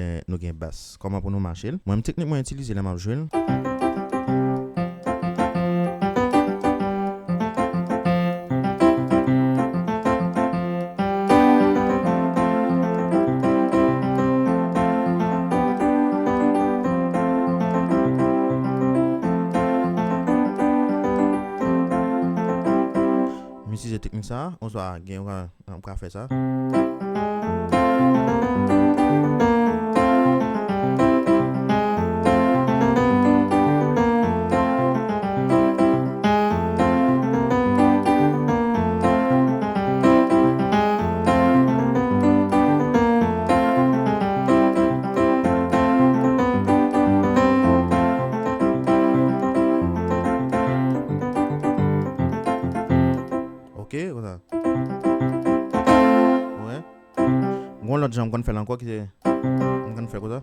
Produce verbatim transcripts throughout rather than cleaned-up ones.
eh, nou gen bas. Kòman pou nou mache l? Mwen menm teknik mwen itilize lè m ap jwe l. M itilize teknik sa, oswa gen yon ka, m ka fè sa. Ok, konsa. Ou wè? Gon lòt jan m konn fè l ankò ki se, m konn fè konsa.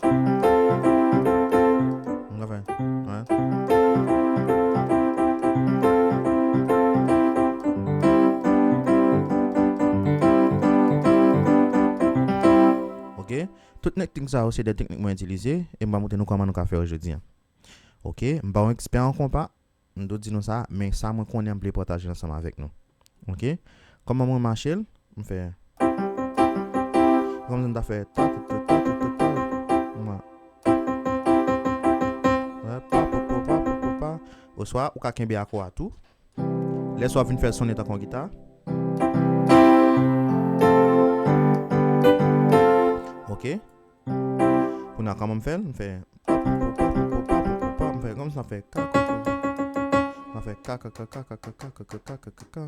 M ka fè, wè. Ok. Tout teknik sa yo se de teknik mwen itilize e m va montre nou kòman nou ka fè yo jodi a. Ok, m pa yon ekspè an konpa, m tou di nou sa, men sa mwen konnen m vle pataje ansanm avèk nou. Ok? Kòman mwen mache l? M fè. Kòmsi m ta fè ta, ta, ta, ta, ta, ta, ta. Mwen. Wè, pa, pa, pa, pa, pa, pa, pa. Oswa, ou ka kenbe akò a tou. Lè sa w ap vin fè l sonnen tankou yon gita. Ok? Kounye a, kòman m fè l? M fè pa, pa, pa, m fè kòmsi m ap fè ka, ka, ka. M ap fè ka, ka, ka.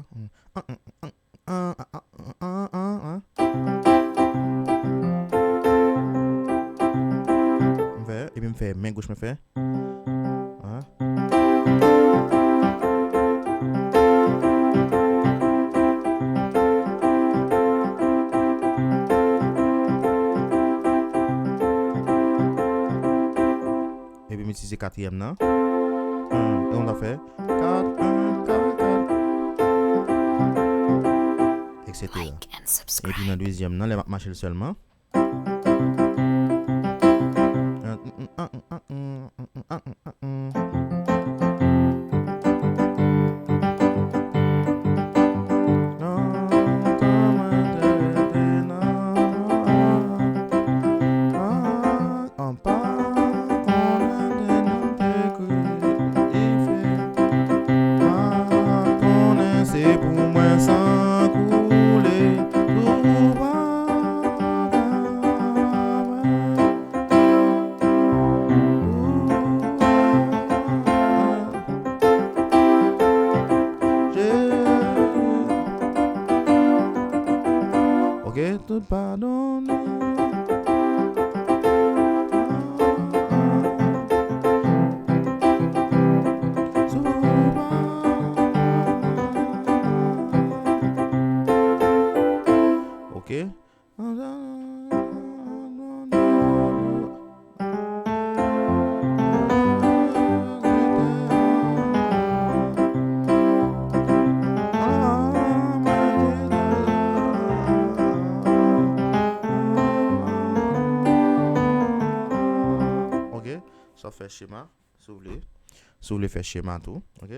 M fè, epi m fè men goch mwen fè. An. Epi m itilize katriyèm nan. An, e yon zafè. Kat, an, kat, kat. Etsetera. Like and subscribe. Epi nan dezyèm nan, lè m ap mache l sèlman. Se pou mwen san koule, tou pa ka. Jezi. Ok, tout padone. Ok. Ok, sa fè chema. Si w vle, si w vle fè chema tou, ok?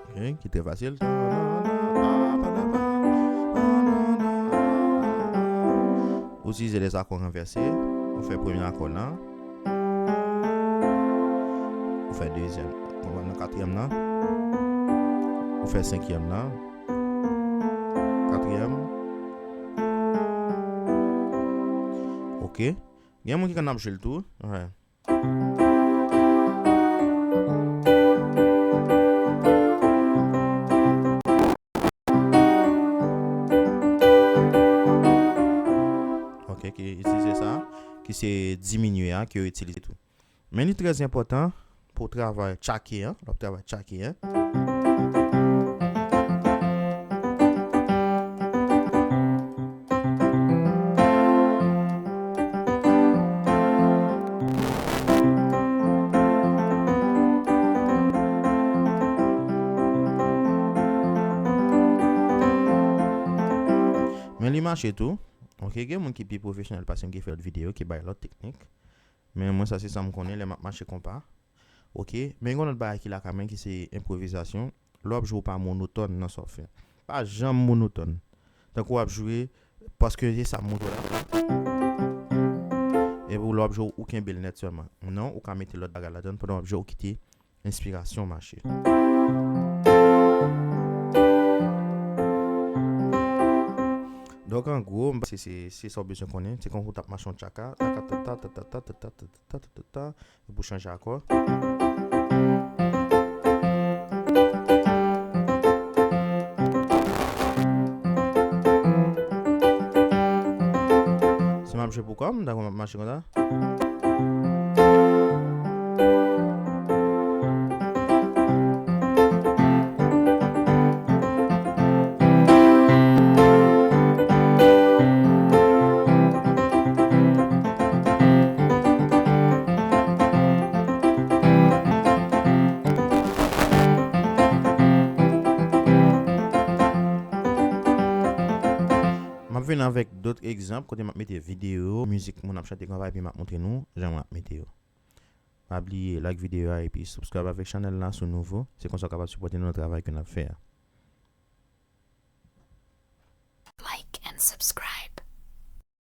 Ok, ki trè fasil. Ou itilize lè akò ranvèse, ou fè premye akò lan, ou fè dezyèm, ou pral nan katriyèm lan, ou fè senkyèm lan, katriyèm. Ok. Gen moun ki konn ap jwe l tou. Wè. Ok, ki itilize sa, ki se diminye a, ki yo itilize tou. Men li trè enpòtan pou w travay tchake an, lè w ap travay tchake an. Men li mache tou. Ok, gen moun ki pi pwofesyonèl pase m ki fè lòt videyo, ki bay lòt teknik. Men mwen sa se sa m konnen lè m ap mache konpa. Ok, men gen lòt bagay ki la kanmenm ki se enpwovizasyon. Lè w ap jwe ou pa monotòn nan sa w ap fè. Pa janm monotòn. Tankou w ap jwe, paske se sa m montre w la. Epi lè w ap jwe ou kenbe l nèt sèlman. Non, ou ka mete lòt bagay ladan l pandan w ap jwe ou kite enspirasyon mache. Donk an gwo, m panse se se sa w bezwen konnen. Se konsa w t ap mache yon tchaka, taka ta ta ta ta ta ta ta ta ta ta ta ta ta, epi w chanje akò. Si m ap jwe pou kò m, dakò, m ap mache konsa. M ap vin avèk dòt egzanp kote m ap mete videyo mizik moun ap chante konpa epi m ap montre nou jan mwen ap mete yo. Pa bliye like videyo a epi subscribe avèk chanèl la si w nouvo. Se konsa w kapab sipòte nou nan travay ke n ap fè a. Like and subscribe.